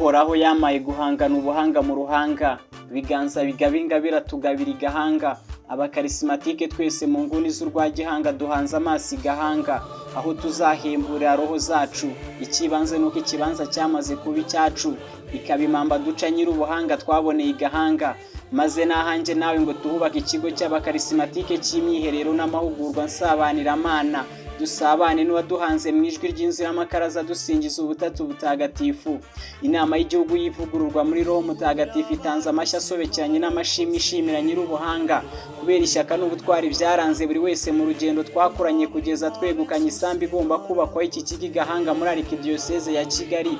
Uhoraho yamaye guhangana ubuhanga mu ruhanga, biganza bigaba ingabire tugabira igahanga. Abakarisimatike twese mu nguni z'urwa Gihanga duhanze amaso igahanga, aho tuzahemburira roho zacu. Icy'ibanze ni uko ikibanza cyamaze kuba icyacu, ikaba impamba duca nyir'ubuhanga twaboneye igahanga. Maze n'ahanjye nawe ngo tuhubake ikigo cy'Abakarisimatike cy'imyiherero n'amahugurwa nsabaniramana, dusabane n'uwaduhanze mu ijwi ry'inziramakaraza, dusingiza Ubutatu Butagatifu. Inama y'Igihugu y'Ivugururwa muri Roho Mutagatifu itanze amashyi asobekeranye n'amashimwe, ishimira nyir'ubuhanga kubera ishyaka n'ubutwari byaranze buri wese mu rugendo twakoranye kugeza twegukanye isambu igomba kubakwaho iki kigo i Gahanga muri Arikidiyoseze ya Kigali.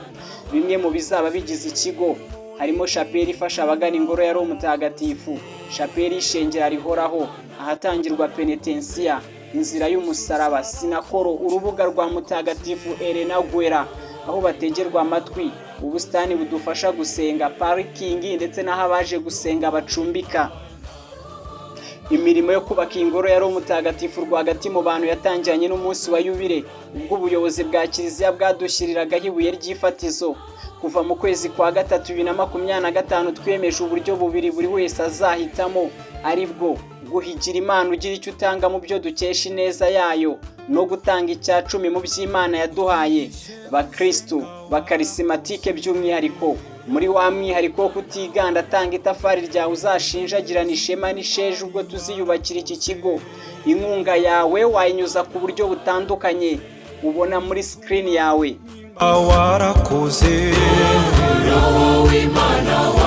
Bimwe mu bizaba bigize ikigo harimo shapeli ifasha abagana ingoro ya Roho Mutagatifu, shapeli y'ishengera rihoraho, ahatangirwa penetensiya, inzira y'umusaraba, sinakoro, urubuga rwa Mutagatifu Elena Guerra, aho bategerwa amatwi, ubusitani budufasha gusenga, parikingi ndetse n'aho abaje gusenga bacumbika. Imirimo yo kubaka ingoro ya Roho Mutagatifu rwagati mu bantu yatangiranye n'umunsi wa yubile, ubwo ubuyobozi bwa kiliziya bwadushyiriragaho ibuye ry'ifatizo. Kuva mu kwezi kwa gatatu 2025, twemeje uburyo bubiri buri wese azahitamo, ari bwo guhigira Imana ugira icyo utanga mu byo dukesha ineza yayo, no gutanga icya cumi mu by'Imana yaduhaye. Bakristu bakarisimatike by'umwihariko, muri wa mwihariko wo kutiganda, atanga itafari ryawe uzashinjagirana ishema n'isheja ubwo tuziyubakira iki kigo. Inkunga yawe wayinyuza ku buryo butandukanye ubona muri sikirini yawe. Warakoze. Roho w'Imana.